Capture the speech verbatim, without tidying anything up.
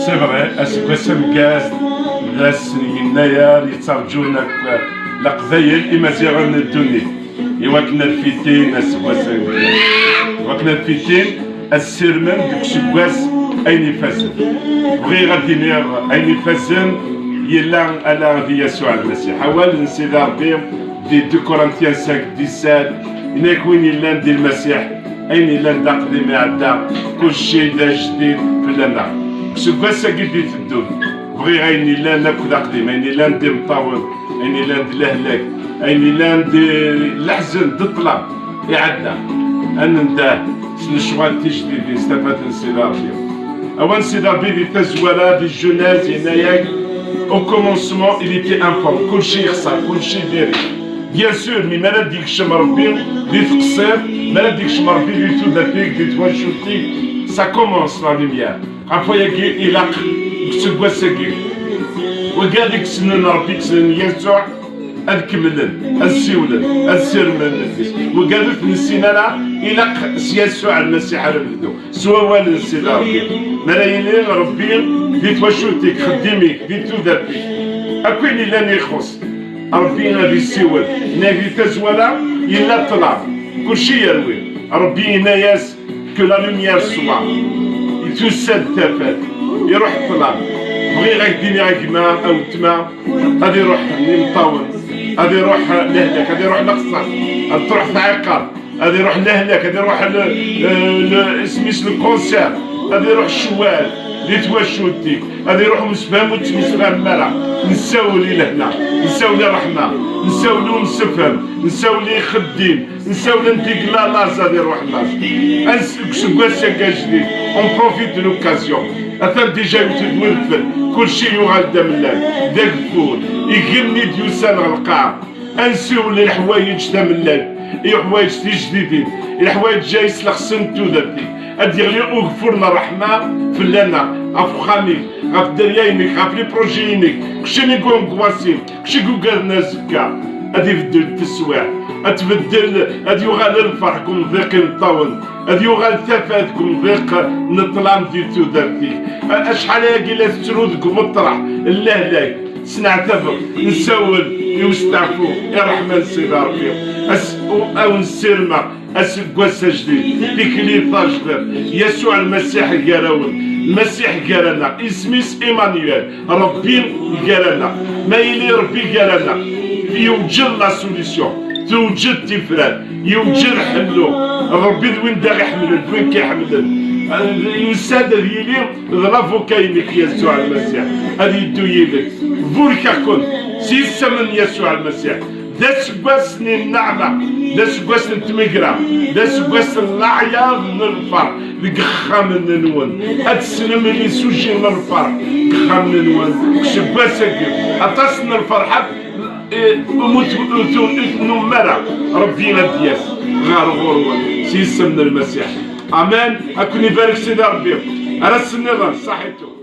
C'est vrai, aseggas ameggaz d ass n yennayer yettarǧun akk Leqbayel, Imaziɣen n ddunit, i wakken ad fitin aseggas ameggaz, i wakken ad fitin, ad ssirmen deg useggas ayen ifazen. Bɣiɣ ad d-iniɣ ayen ifazen yella ala di Yasuɛ Lmasiḥ. Awal n Sidi Ṛebbi di deux Corinthiens cinq dix-sept, yenna-yak: win yellan di Lmasiḥ, ayen yellan d aqdim iɛedda, kulci d ajdid fell-aneɣ. Seg wass-agi d-iteddun, bɣiɣ ayen yellan akk d aqdim, ayen yellan d imeṭṭawen, ayen yellan d lehlak, ayen yellan d leḥzen, d ṭṭlam iɛedda. Ad nendah s lecɣal tijdidin s tafat n Sidi Ṛebbi. Awal n Sidi Ṛebbi di tazwara, di Genèse, yenna-yak: au commencement il était informe, kulci yexṣer, kulci diri. Bien sûr, mi mi ara d-yekcem Ṛebbi di teqṣirt, mi ara d-yekcem Ṛebbi di tudert-ik, di twacult-ik, ça commence la lumière. Ɣef wayagi ilaq deg useggas-agi, wigad i yessnen Ṛebbi, i yessnen Yasuɛ, ad kemmlen, ad siwlen, ad sirmen. Wigad ur t-nessin ara, ilaq s Yasuɛ Lmasiḥ ara nebdu, s wawal n Sidi Ṛebbi. Mi ara yili Ṛebbi di twacult-ik, xeddim-ik, di tudert-ik, akk ayen yellan ixuṣ, Ṛebbi ad yessiwel. Nag di tazwara yella ṭṭlam, kulci yerwi. Ṛebbi yenna-yas: que la lumière soit. Tusa-d tafat, iruḥ ṭṭlam. Bɣiɣ ad k-d-iniɣ a gma, a weltma, ad iruḥ imeṭṭawen, ad iruḥ lehlak, ad iruḥ lexṣaṣ, ad truḥ tɛiqert, ad iruḥ lehlak, ad iruḥ le, le, le, isem-is le cancer, ad iruḥ ccwal di twacult-ik, ad iruḥ umsefham ur ttemsefhamen ara. Nessawel i lehna, nessawel i ṛṛeḥma, nessawel i umsefham, nessawel i ixeddim, nsawlen deg la laẓ ad iruḥ laẓ. Ans-, seg useggas-agi ajdid, on profite de l'occasion. Atan déjà yewwet-d wedfel, kulci yuɣal d amellal, d ageffur, igenni d-yusan ɣer lqaɛa. Ad nsiwel i leḥwayeǧ tamellalt, i leḥwayeǧ tijdidin, i leḥwayeǧ-a yeslexsen tudert-ik. Ad d-yeɣli ugeffur n ṛṛeḥma fell-aneɣ, ɣef uxxam-ik, ɣef dderya-inek, ɣef les projets-inek, keččini i yugwasin, kečč i yugaden azekka, ad ibeddel teswiɛt, ad tbeddel, ad yuɣal lferḥ deg umḍiq imeṭṭawen, ad yuɣal tafat deg umḍiq n ṭṭlam di tudert-ik. A-, acḥal ayagi la tettru deg umeṭreḥ n lehlak, tesneɛtabeḍ, nessawel i usteɛfu, i ṛṛeḥma n Sidi Ṛebbi. As-, u-, a wen-ssirmeɣ aseggas ajdid, tikli tajdidt, Yasuɛ Lmasiḥ gar-awen, Lmasiḥ gar-aneɣ, isem-is Imanuel, Ṛebbi gar-aneɣ. Ma yili Ṛebbi gar-aneɣ, yewjed la solution, tewjed tifrat, yewjed ḥellu. Ṛebbi d win d aɣ-iḥemmlen, d win k-iḥemmlen. Yusa-d ad yili d lavoka-inek Yasuɛ Lmasiḥ, ad yeddu yid-k. Burkeɣ-ken s yisem n Yasuɛ Lmasiḥ. D aseggas n nneɛma, d aseggas n tmegra, d aseggas n leɛyaḍ n lferḥ deg yexxamen-nwen. Ad tessnem les sujets n lferḥ deg yexxamen-nwen deg useggas-agi. Aṭas n lferḥat, eh, ur t-, ur t-, ur t-numen ara. Ṛebbi ad d-yas ɣer ɣur-wen s yisem n Lmasiḥ. Amen. Ad ken-ibarek Sidi Ṛebbi. Ar ass nniḍen, ṣaḥitu.